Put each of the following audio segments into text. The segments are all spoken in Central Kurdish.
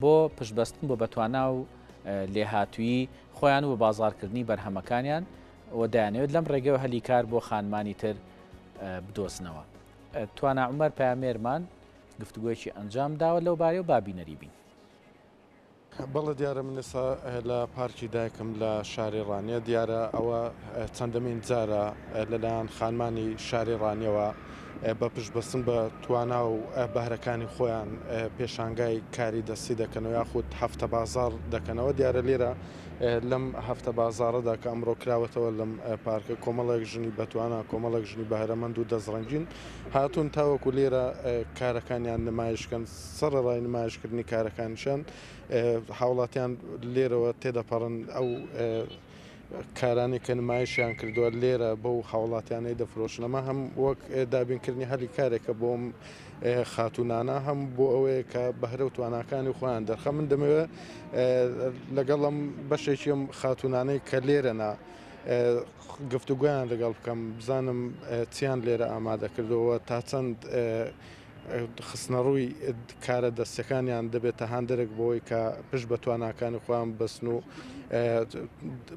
بۆ پشتبەستن بۆ بەتوانا و لێهاتوویی خۆیان و بازاڕکردنی بەرهەمەکانیان و دەیانەوێت لەم ڕێگەوە هەلی کار بۆ خانمانی تر بدۆزنەوە. توانا عومەر پەیامێرمان گفتوگۆیەکی ئەنجام داوە لەو بارەیەوە با بینەری بین. بەڵێ دیارە من ئێستا لە پارکی دایکم لە شاری ڕانیە دیارە ئەوە چەندەمین جارە لەلایەن خانمانی شاری ڕانیەوە بە پشتبەستن بە توانا و بەهرەکانی خۆیان پێشانگای کاری دەستی دەکەنەوە یاخود هەفتە بازاڕ دەکەنەوە دیارە لێرە لەم هەفتە بازاڕەدا کە ئەمڕۆ کراوەتەوە لەم پارکە کۆمەڵێک ژنی بەتوانا کۆمەڵێک ژنی بەهرەمەند و دەستڕەنگین هاتوون تاوەکو لێرە کارەکانیان نمایشکەن سەڕەڕای نمایشکردنی کارەکانیشیان هاوڵاتیان لێرەوە تێدەپەڕن ئەو کارانەی کە نمایشیان کردووە لێرە بەو هاوڵاتیانەی دەفرۆشن ئەمە هەم وەک دابینکردنی هەلی کارێکە بۆم خاتونانە هەم بۆ ئەوەیە کە بەهرە و تواناکانی خۆیان دەرخە من دەمەوێت لەگەڵم بەشێکیم خاتونانەی کە لێرەنا گفتوگویان لەگەڵ بکەم بزانم چیان لێرە ئامادە کردەوە تا چەند خستنەڕووی کارە دەستیەکانیان دەبێتە هاندەرێک بۆی کە پشت بە تواناکانی خۆیان ببەستن و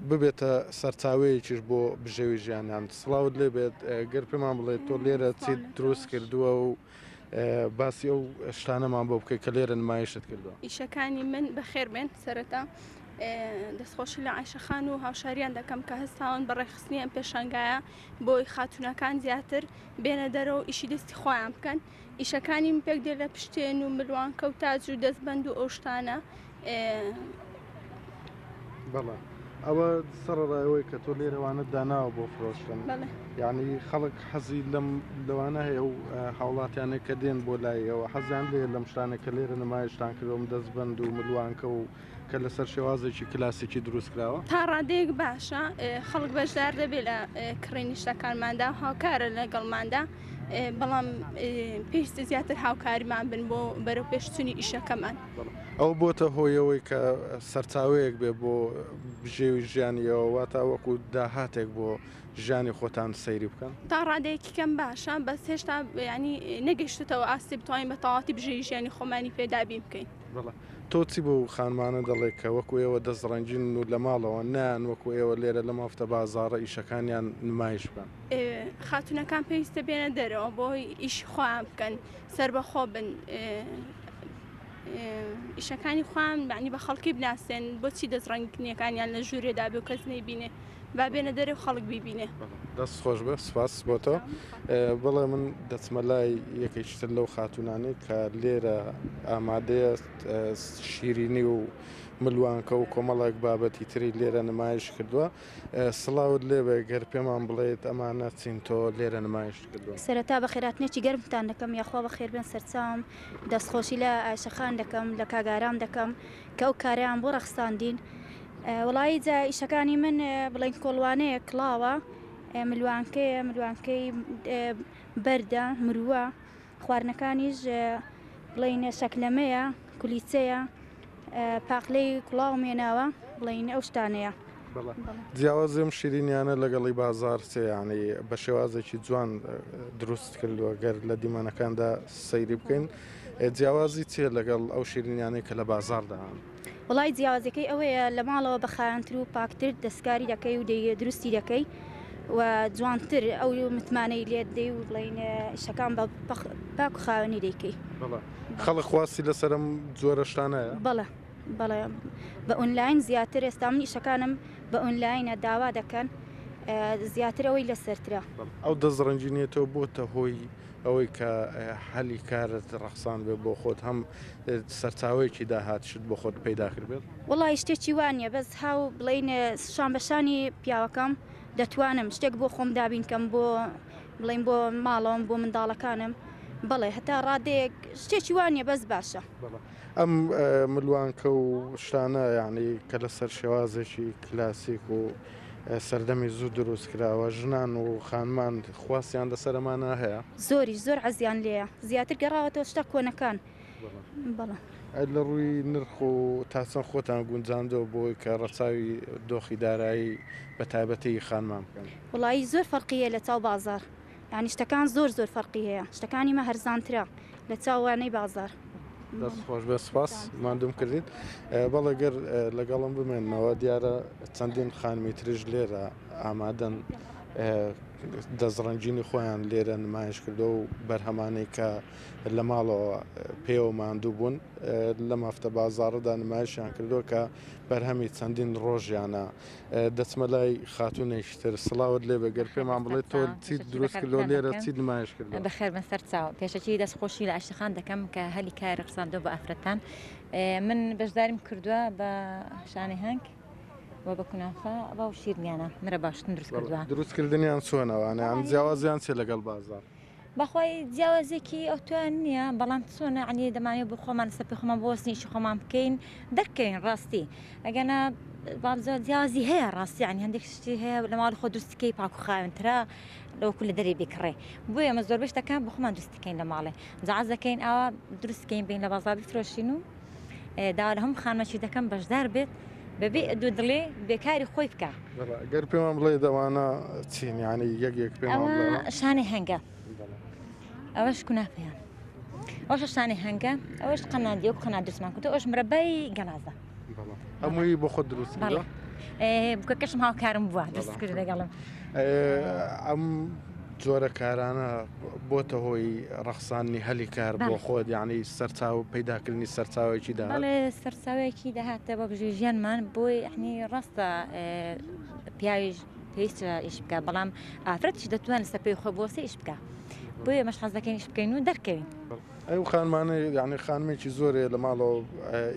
ببێتە سەرچاوەیەکیش بۆ بژێوی ژیانیان. سڵاوت لێ بێت گەر پێمان بڵێت تۆ لێرە چیت دروست کردووە و باسی ئەو شتانەمان بۆ بکەیت کە لێرە نمایشت کردووە. ئیشەکانی من بەخێر بێن سەرەتا دەستخۆشی لە عایشە خان و هاوشاریان دەکەم کە هەستاون بە ڕێکخستنی ئەم پێشانگایە بۆی خاتوونەکان زیاتر بێنە دەرەوە و ئیشی دەستی خۆیان بکەن ئیشەکانی من پێک دێ لە پشتێن و ملوانکە و تاج و دەستبەند و ئەو شتانە. بەڵێ ئەوە سەرەڕای ئەوەی کە تۆ لێرەوانت داناوە بۆ فرۆشتن یعنی خەڵک حەزی لەم لەوانە هەیە و هاوڵاتیانێک کە دێن بۆ لایەوە حەزیان لێ لەم شتانە کە لێرە نمایشتان کردوم دەستبەند و ملوانکە و کە لەسەر شێوازێکی کلاسیکی دروست کراوە. تا ڕادەیەک باشە، خەڵک بەشدار دەبێت لە کڕینی شتەکانماندا و هاوکارە لەگەڵماندا، بەڵام پێویستە زیاتر هاوکارمان بن بۆ بەرەوپێشچوونی ئیشەکەمان. ئەوە بۆتە هۆی ئەوەی کە سەرچاوەیەک بێ بۆ بژێوی ژیانی ئێوە، واتە وەکو داهاتێک بۆ ژیانی خۆتان سەیری بکەن؟ تا ڕادەیەکی کەم باشە، بەس هێشتا یانی نەگەیشتۆتەوە ئاستی بتوانین بە تەواوەتی بژێوی ژیانی خۆمانی پێ دابین بکەین. بەڵێ. تۆ چی بەو خانمانە دەڵێی کە وەکو ئێوە دەست ڕەنگینن و لە ماڵەوە نایەن وەکو ئێوە لێرە لەم هەفتە بازاڕە ئیشەکانیان نمایش بکەن؟ خاتوونەکان پێویستە بێنە دەرەوە بۆ ئیشی خۆیان بکەن، سەربەخۆ بن، ئیشەکانی خۆیان یانی بە خەڵکی بناسێنن، بۆچی دەست ڕەنگینیەکانیان لە ژوورێدا بێ و کەس نەیبینێ؟ با بێنە دەرێ و خەڵک بیبینێ. دەست خۆش بێ سپاس بۆ تۆ. بەڵێ من دەچمە لای یەکێکی تر لەو خاتوونانەی کە لێرە ئامادەیە شیرینی و ملوانکە و کۆمەڵێک بابەتی تری لێرە نمایش کردووە. سڵاوت لێبێ گەر پێمان بڵێیت ئەمانە چین تۆ لێرە نمایشت کردووە؟ سەرەتا بەخێرهاتنێکی گەرمتان دەکەم یاخوا بەخێربێن سەرچاوم دەستخۆشی لە ئایشە خان دەکەم لە کاک ئارام دەکەم کە ئەو کارەیان بۆ ڕەخساندین وەڵایی جا ئیشەکانی من بڵێن کۆڵوانەیە کڵاوە ملوانکەیە ملوانکەی بەردە مروە خواردنەکانیش بڵین شەکلەمەیە کولیچەیە پاقلەی کوڵاوم هێناوە بڵین ئەو شتانەیە. جیاوازی ئەم شیرینیانە لەگەڵی بازاڕ چیە یانی بە شێوازێکی جوان دروست کردووە گەر لە دیمەنەکاندا سەیری بکەین جیاوازی چیە لەگەڵ ئەو شیرینیانەی کە لە بازاڕدا هەن؟ وەڵای جیاوازیەکەی ئەوەیە لە ماڵەوە بە خاوێنتر و پاکتر دەستکاری دەکەی و دەی دروستی دەکەی و جوانتر ئەو متمانەی لێت دەی و بڵین ئیشەکان بە پاک و خاوێنی دەیکەی. بەڵێ خەڵک خواستی لەسەر ئەم جۆرە شتانە هەیە؟ بەڵێ بەڵێ بە ئۆنلاین زیاتر ئێستا من ئیشەکانم بە ئۆنلاینە داوا دەکەن زیاتر ئەوەی لەسەرترە. ئەو دەستڕەنگینیە تۆ بۆتە هۆی ئەوەی کە هەلی کارت ڕەخساندبێ بۆ خۆت هەم سەرچاوەیەکی داهاتشت بۆ خۆت پەیدا کردبێت؟ وەڵایی شتێکی وا نییە بەس هاو بڵێین شان بە شانی پیاوەکەم دەتوانم شتێک بۆ خۆم دابین کەم بۆ بڵێین بۆ ماڵەوەم بۆ منداڵەکانم بەڵێ هەتا ڕادەیەک شتێکی وا نییە بەس باشە. ئەم ملوانکە و شتانە یانی کە لەسەر شێوازێکی کلاسیک و سەردەمی زوو دروست کراوە ژنان و خانمان خواستیان لەسەر ئەمانە هەیە؟ زۆریش زۆر عەزیان لێیە زیاتر گەڕاوەتەوە شتە کۆنەکان بەڵێ. ئەی لە ڕووی نرخ و تا چەند خۆتان گونجاندووە بۆی کە ڕەچاوی دۆخی دارایی بە تایبەتی خانمان بکەن؟ وەڵایی زۆر فەرقی هەیە لە چاو بازاڕ یانی شتەکان زۆر زۆر فەرقی هەیە شتەکانی مە هەرزانترە لە چاو وانەی بازاڕ. دەست خۆش بێ سپاس ماندوم کردیت بەڵێ گەر لەگەڵم بمێنەوە دیارە چەندین خانمی تریش لێرە ئامادەن دەستڕەنگینی خۆیان لێرە نمایش کردو و بەرهەمانەی کە لە ماڵەوە پێوە ماندوو بوون لەم هەفتە بازاڕەدا نمایشیان کردووە کە بەرهەمی چەندین ڕۆژیانە دەچمە لای خاتوونێکی تر سڵاوت لێ بێ گەر پێمان بڵێ تۆ چیت دروست کردووە لێرە چیت نمایش کردووە؟ بەخێر بن سەرچاو پێشەکی دەستخۆشی لە عەشتە خان دەکەم کە هەلی کاری ڕەخساندووە بۆ ئافرەتان من بەشداریم کردووە بە شانەی هەنگ و بە کونافە بە شیرنیانە مرە باشتن دروست کردووە دروستکردنیان چۆنە ئەوانە یان جیاوازیان چیە لەگەڵ بازاڕ؟ بەخوای جیاوازیەکی ئەوتۆیان نییە بەڵام چۆنە عنی دەمانێت بۆ خۆمان لەسەر پێی خۆمان بوەستین ئیشی خۆمان بکەین دەرکەوین ڕاستی ئەگەنا جیاوازی هەیە ڕاستی عنی هەندێک شتی هەیە لە ماڵی خۆ دروستکەی پاک و خاوێنترە لەوەکو لە دەرێ بیکڕێ بۆیە ئەمە زۆربەی شتەکان بۆ خۆمان دروست دەکەین لە ماڵێ جاز دەکەین ئاوا دروستکەین بین لە بازاڕ بفرۆشین و داوا لە هەموو خانمەکی دەکەم بەشدار بێت بەبێ دوو دڵێ بێکاری خۆی بکە. گەر پێمان بڵێ دەوانە چین یعنی یەک یەک پێمان ئەوە شانەی هەنگە ئەوەش کونافەیان ئەوش شانەی هەنگە ئەوەش قەنادی و قەناد دروستمان کردو ئەوش مرەبای گەڵازە هەمووی بۆ خۆت دروست کردووە؟ بووکەکەشم هاوکارم بووە دروست کرد لەگەڵم. ئەم جۆرە کارانە بۆتە هۆی ڕەخساندنی هەلی کار بۆ خۆت یعنی سەرچاو پەیداکردنی سەرچاوێکی داهات؟ بەڵێ سەرچاوێکی داهاتە بۆ بژێوی ژیانمان بۆی یعنی ڕاستە پیاویش پێویستە ئیش بکە بەڵام ئافرەتیش دەتوان لەسەر پێی خۆی بوەستێ ئیش بکە بۆیە ئێمەش حەز دەکەین ئیش بکەین و دەرکەوین. ئەو خانمانەی یعنی خانمێکی زۆرێ لە ماڵەوە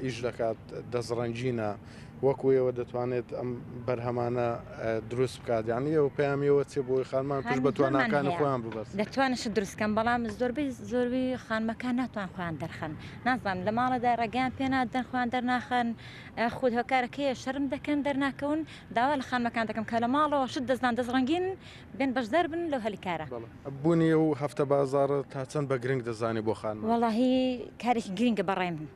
ئیش دەکات دەستڕەنگینە وەکو ئێوە دەتوانێت ئەم بەرهەمانە دروست بکات یعنی ئێوە پەیامی ئێوە چیە بۆی خانمان پشت بە تواناکانی خۆیان ببەستن؟ دەتوانن شت دروست کەن بەڵام زۆربەی زۆربەی خانمەکان ناتوان خۆیان دەرخەن نازانم لە ماڵەدا ڕێگەیان پێ نادەن خۆیان دەرناخەن خود هۆکارەکەیە شەرم دەکەن دەرناکەون داوا لە خانمەکان دەکەم کە لە ماڵەوە شت دەزان دەستڕەنگین بێن بەشدار بن لەو هەلی کارە. بوونی ئەو هەفتە بازاڕە تا چەند بە گرنگ دەزانی بۆ خانمان؟ وەڵاهی کارێکی گرنگە بەڕای من.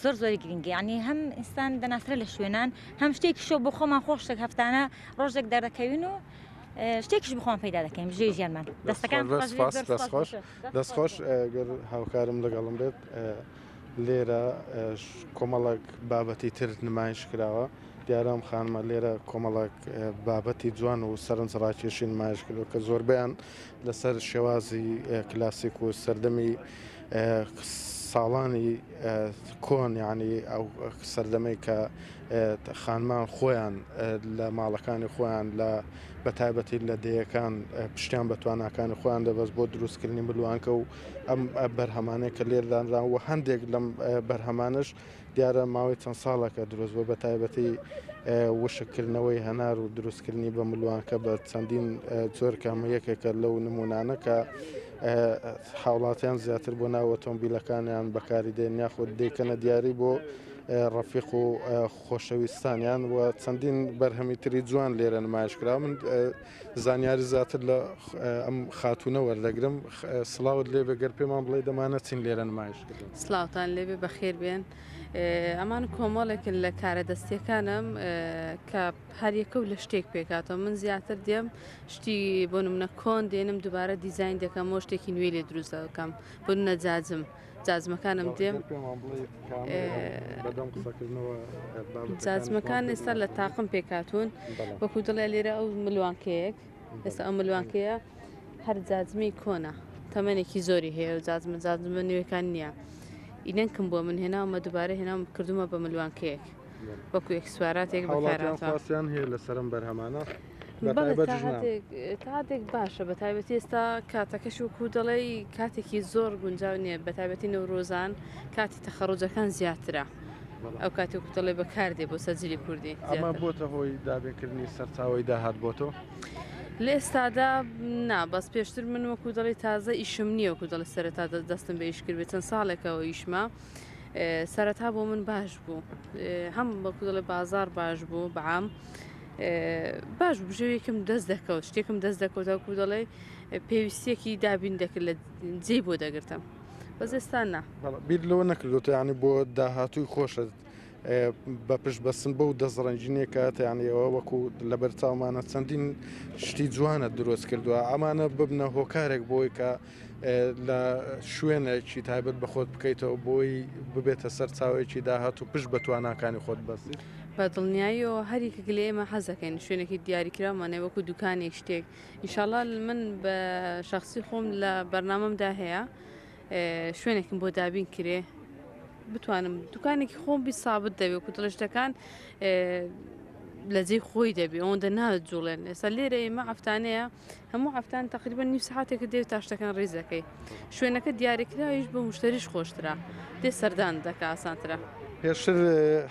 زۆر زۆری گرنگە یعنی هەم ئینسان دەناسرێت لە شوێنان هەم شتێکی شۆ بۆ خۆمان خۆش شتێک هەفتانە ڕۆژێک دەردەکەوین و شتێکیش بخۆمان پەیدا دەکەین بژێوی ژیانمان دەستەکان دەست خۆش دەست خۆش گەر هاوکارم لەگەڵم بێت لێرە کۆمەڵک بابەتی تر نمایش کراوە دیارە ئەم خانمە لێرە کۆمەڵک بابەتی جوان و سەرنج ڕاکێشی نمایش کردو کە زۆربیان لەسەر شێوازی کلاسیک و سەردەمی ساڵانی کۆن یانی ئەو سەردەمەی کە خانمان خۆیان لە ماڵەکانی خۆیان لە بە تایبەتی لە دێیەکان پشتیان بە تواناکانی خۆیان دەبەست بۆ دروستکردنی ملوانکە و ئەم بەرهەمانەی کە لێردانران و هەندێک لەم بەرهەمانش دیارە ماوەی چەند ساڵێکە دروست بووە بە تایبەتی وشککردنەوەی هەنار و دروستکردنی بە ملوانکە بە چەندین جۆر کە ئەمە یەکێکە لەو نمونانە کە هاوڵاتیان زیاتر بۆ ناو ئۆتۆمبیلەکانیان بەکاری دێن یاخود دەیکەنە دیاری بۆ ڕەفیق و خۆشەویستانیان و چەندین بەرهەمی تری جوان لێرە نمایش کرا من زانیاری زیاتر لە ئەم خاتوونە وەردەگرم سڵاوت لێ بێ گەر پێمان بڵێ دەمانە چین لێرە نمایش کردن. سڵاوتان لێبێ بەخێر بێن ئەمان کۆمەڵێکن لە کارە دەستیەکانم کە هەریەکە و لە شتێک پێکاتەوە من زیاتر دێم شتی بۆ نمونە کۆن دێنم دووبارە دیزین دەکەم و شتێکی نوێ لێ دروست دەکەم بۆ نمونە جاجم جازمەکانم دێم جازمەکان ئێستا لە تاقم پێکاتون وەکو دڵێ لێرە ئەو ملوانکەیەک ئێستا ئەو ملوانکەیە هەر جازمی کۆنە تەمەنێکی زۆری هەیە و جازمە جازمە نوێەکان نییە ئینەنکم بۆ من هێناومە دووبارە هێنام کردومە بە ملوانکەیەک وەکو ئێکسواراتێک بەکارهاتوە. خواستیان هەیە لەسەر ئەم بەرهەمانە بەڵێ تا حدێک باشە بە تایبەتی ئێستا کاتەکەش وەکو دەڵێی کاتێکی زۆر گونجاو نییە بە تایبەتی نەورۆزان کاتی تەخەڕوجەکان زیاترە ئەو کاتی وەکو دەڵێ بەکاردێ بۆ سەرجلی کوردی ئەمە بۆتە هۆی دابینکردنی سەرچاوەی داهات بۆ تۆ؟ لە ئێستادا نا بەس پێشتر من وەکو دەڵێی تازە ئیشم نییە وەکو دەڵێ سەرەتا دەستم بە ئیش کردبێ چەند ساڵێکەوە ئیشمە سەرەتا بۆ من باش بوو هەم وەکو دەڵێ بازار باش بوو بەعام باش بوو بژێویەکم دەست دەکەوت شتێکم دەست دەکەوت وەکو دەڵێ پێویستیەکی دابین دەکرد لە جێی بۆ دەگرتم بەس ئێستا نا. بیر لەوە نەکردوتە یانی بۆ داهاتووی خۆشت. بە پشت بەستن بەو دەستڕەنگینیە کە هەتە یانی ئەوە وەکو لەبەر چاومانە چەندین شتی جوانە دروست کردووە ئەمانە ببنە هۆکارێک بۆی کە لە شوێنێکی تایبەت بە خۆت بکەیتەوە بۆی ببێتە سەرچاوەیەکی داهات و پشت بە تواناکانی خۆت بەستی. بە دڵنیاییەوە هەر یەکێک لە ئێمە حەز دەکەین شوێنێکی دیاریکراومان هەیە وەکو دوکانێک شتێک ئینشاڵا من بە شەخسی خۆم لە بەرنامەمدا هەیە شوێنێکم بۆ دابین کرێ بتوانم دوکانێکی خۆم بی سابت دەبێ و دڵە شتەکان لە جێی خۆی دەبێ ئەوەندە ناجوڵێن ئێستا لێرە ئێمە هەفتانەیە هەموو هەفتان تقریبا نیو سەعاتێکە دێت تا شتەکان ڕیز دەکەی شوێنەکە دیاریکراویش بۆ مشتریش خۆشترە دێ سەردان دەکا ئاسانترە. پێشتر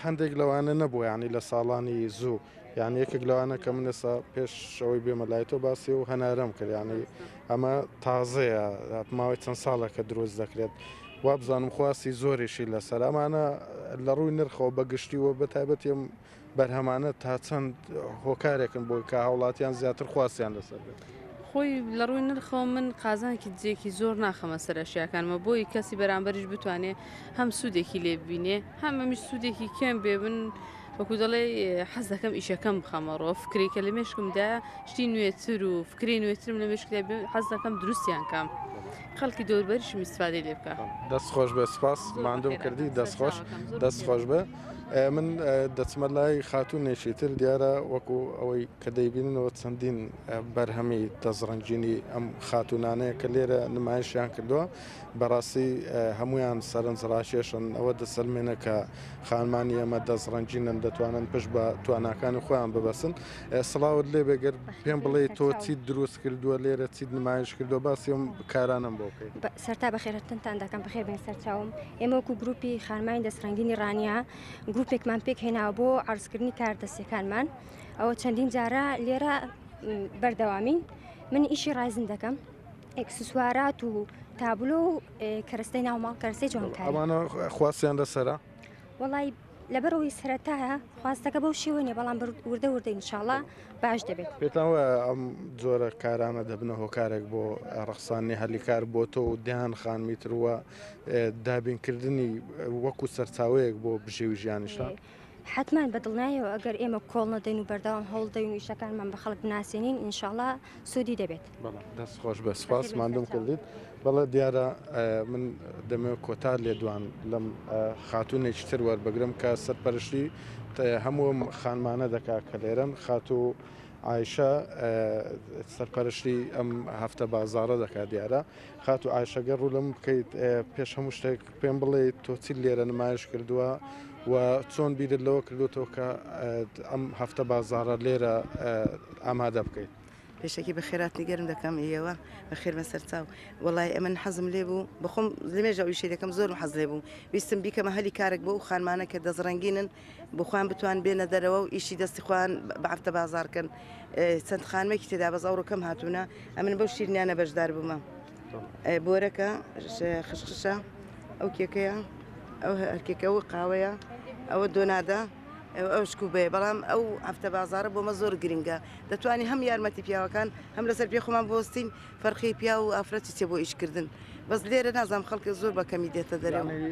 هەندێک لەوانە نەبوو یانی لە ساڵانی زوو یانی یەکێک لەوانە کە من ئێستا پێش ئەوەی بێمە لای تۆ باسی و هەنارەم کرد یانی ئەمە تازەیە ماوەی چەند ساڵێکە دروست دەکرێت وابزانم خواستی زۆریشی لەسەر ئەمانە لە ڕووی نرخەوە بە گشتی و بە تایبەتی ئەم بەرهەمانە تا چەند هۆکارێکن بۆی کە هاوڵاتیان زیاتر خواستیان لەسەر بێت؟ خۆی لە ڕووی نرخەوە من قازانکی جێکی زۆر ناخەمە سەر ئەشیاکانمە بۆی کەسی بەرامبەریش بتوانێ هەم سوودێکی لێ ببینێ هەم ئەمیش سوودێکی کەم بێ من وەکو دەڵێ حەز دەکەم ئیشەکەم بخەمە ڕۆ فکری کە لە مێشکمدا شتی نوێتر و فکری نوێترم لە مێشکدا حەز دەکەم دروستیان کەم خەڵکی دەوربەریشم ئیستفادەی لێ بکە. دەست خۆش بێ سپاس ماندوم کردی دەست خۆش دەست خۆش بێ. من دەچمە لای خاتوونێکی تر دیارە وەکو ئەوەی کە دەیبیننەوە چەندین بەرهەمی دەستڕەنگینی ئەم خاتوونانەیە کە لێرە نمایشیان کردووە بەڕاستی هەمویان سەرنجڕاکێشن ئەوە دەسەلمێنە کە خانمانی ئێمە دەستڕەنگینن دەتوانن پشت بە تواناکانی خۆیان ببەستن سڵاوت لێ بێ گەر پێم بڵێ تۆ چیت دروست کردووە لێرە چیت نمایش کردووە باسی ئەم کارانەم بۆ بکەیت. سەرتا بەخێرهاتنتان دەکەم بەخێر بێن سەرچاوم ئێمە وەکو گروپی خانمانی دەستڕەنگینی ڕانیە گروپێکمان پێک هێناوە بۆ عەرزکردنی کار دەستیەکانمان ئەوە چەندین جارە لێرە بەردەوامین من ئیشی ڕایزن دەکەم ئێکسسوارات و تابلۆ و کەرەستەی ناو ماڵ کەرەستەی جوانکاری. ئەمانە خواستیان لەسەرە؟ وەڵای لەبەرئەوەی سەرەتایە خواستەکە بەو شێوە نیە بەڵام وردە وردە ئینشاڵا باش دەبێت. پێتان وایە ئەم جۆرە کارانە دەبنە هۆکارێک بۆ ڕەخساندنی هەلی کار بۆ تۆ و دەیان خانمی تر و دابینکردنی وەکو سەرچاوەیەک بۆ بژێوی ژیانیشتان؟ حەتمەن بە دڵنیایەوە ئەگەر ئێمە کۆڵ نەدەین و بەردەوام هەوڵ دەین و ئیشەکانمان بە خەڵک بناسێنین ئینشاڵا سوودی دەبێت. بەڵێ دەست خۆش بێت سوپاس ماندووم کردیت. بەڵێ دیارە من دەمەوێت کۆتا لێدوان لەم خاتوونێکی تر وەربگرم کە سەرپەرشتی هەموو ئەم خانمانە دەکات کە لێرەن خاتوو عایشە سەرپەرشتی ئەم هەفتە بازاڕە دەکات دیارە خاتوو عایشە گەر ڕوو لەم بکەیت پێش هەموو شتێک پێم بڵێیت تۆ چیت لێرە نمایش کردووە و چۆن بیرت لەوە کردوتەوە کە ئەم هەفتە بازاڕە لێرە ئامادە بکەیت؟ پێشەکی بەخێراتنی گەرم دەکەم ئێوە بەخێر بن سەرچاو وەڵای ئەمن حەزم لێ بوو بەخۆم لەمێژە ئەو ئیشەی دەکەم زۆرم حەز لێ بوو ویستم بیکەمە هەلی کارێک بۆ ئەو خانمانە کە دەستڕەنگینن بۆ خۆیان بتوان بێنە دەرەوە و ئیشی دەستی خۆیان بە هەفتە بازاڕ کەن چەند خانمێکی تێدا بەس ئەوڕۆ کەم هاتوونە ئەمن بەو شیرنیانە بەشدار بوومە بۆرەکە خشخشە ئەو کێکەیە ئەو هەرکێکە و قاوەیە ئەوە دۆنادە ئەو شکوبەیە بەڵام ئەو هەفتە بازارە بۆمە زۆر گرنگە دەتوانین هەم یارمەتی پیاوەکان هەم لەسەر پێ خۆمان بوەستین فەرقی پیاو و ئافرەت چیە بۆ ئیش کردن بەس لێرە نازانم خەڵکە زۆر بە کەمی دێتە دەرەوە. یانی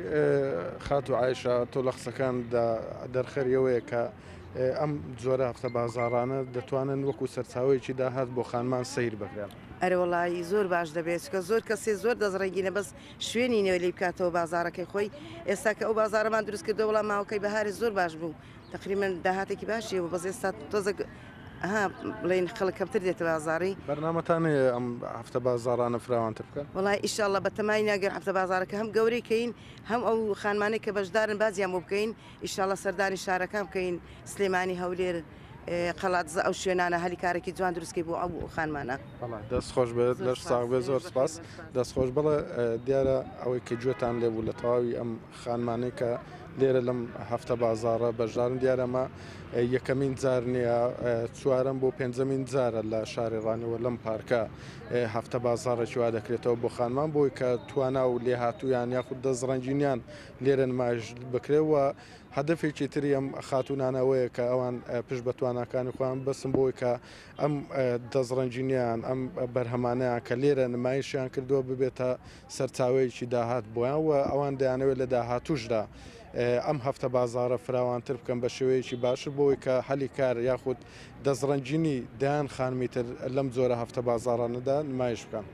خاتوو عایشە تۆ لە قسەکانتدا دەرخەری ئەوەیە کە ئەم جۆرە هەفتە بازاڕانە دەتوانن وەکو سەرچاوەیەکی داهات بۆ خانمان سەیر بکرێن. ئەرێوەڵایی زۆر باش دەبێت چونکە زۆر کەسێ زۆر دەست ڕەنگینە بەس شوێنی نوێ لی بکاتەوە بازاڕەکەی خۆی ئێستا کە ئەو بازاڕەمان دروست کردەوە وەڵا ماوەکەی بەهارێ زۆر باش بوو تەقریبەن داهاتێکی باشی هەبوو بەس ئێستا تۆزێک ها بڵێین خەڵک کەمتر دێتە بازاڕی. بەرنامەتان هەیە ئەم هەفتە بازاڕانە فراوانتر بکەن؟ وەڵای ئیشاڵڵا بەتەماین ئەگەر هەفتە بازاڕەکە هەم گەورەی کەین هەم ئەو خانمانەی کە بەشدارن بازیان بۆ بکەین ئیشاڵڵا سەردانی شارەکان بکەین سلێمانی هەولێر قەڵادزە ئەو شوێنانە هەلی کارێکی جوان دروست کەی بۆ ئەو خانمانە. بەڵێ دەست خۆش بێت لەش ساغ بێت زۆر سپاس دەست خۆش بەڵێ دیارە ئەوەی کە گوێتان لێ بوو لە تەواوی ئەم خانمانەی کە لێرە لەم هەفتە بازاڕە بەشدارن دیارە ئەمە یەکەمین جار نییە چوارەم بۆ پێنجەمین جارە لە شاری ڕانیەوە لەم پارکە هەفتە بازاڕێکی وا دەکرێتەوە بۆ خانمان بۆی کە توانا و لێهاتوویان یاخود دەستڕەنگینیان لێرە نمایش بکرێت و هەدەفێکی تری ئەم خاتوونانە ئەوەیە کە ئەوان پشت بە تواناکانی خۆیان ببەستن بۆی کە ئەم دەستڕەنگینیان ئەم بەرهەمانەیان کە لێرە نمایشیان کردووە ببێتە سەرچاوەیەکی داهات بۆیان و ئەوان دەیانەوێت لە داهاتووشدا. ئەم هەفتە بازاڕە فراوانتر بکەن بە شێوەیەکی باشتر بۆ ئەوەی کە هەلی کار یاخود دەستڕەنگینی دەیان خانمی تر لەم جۆرە هەفتە بازاڕانەدا نمایش بکەن.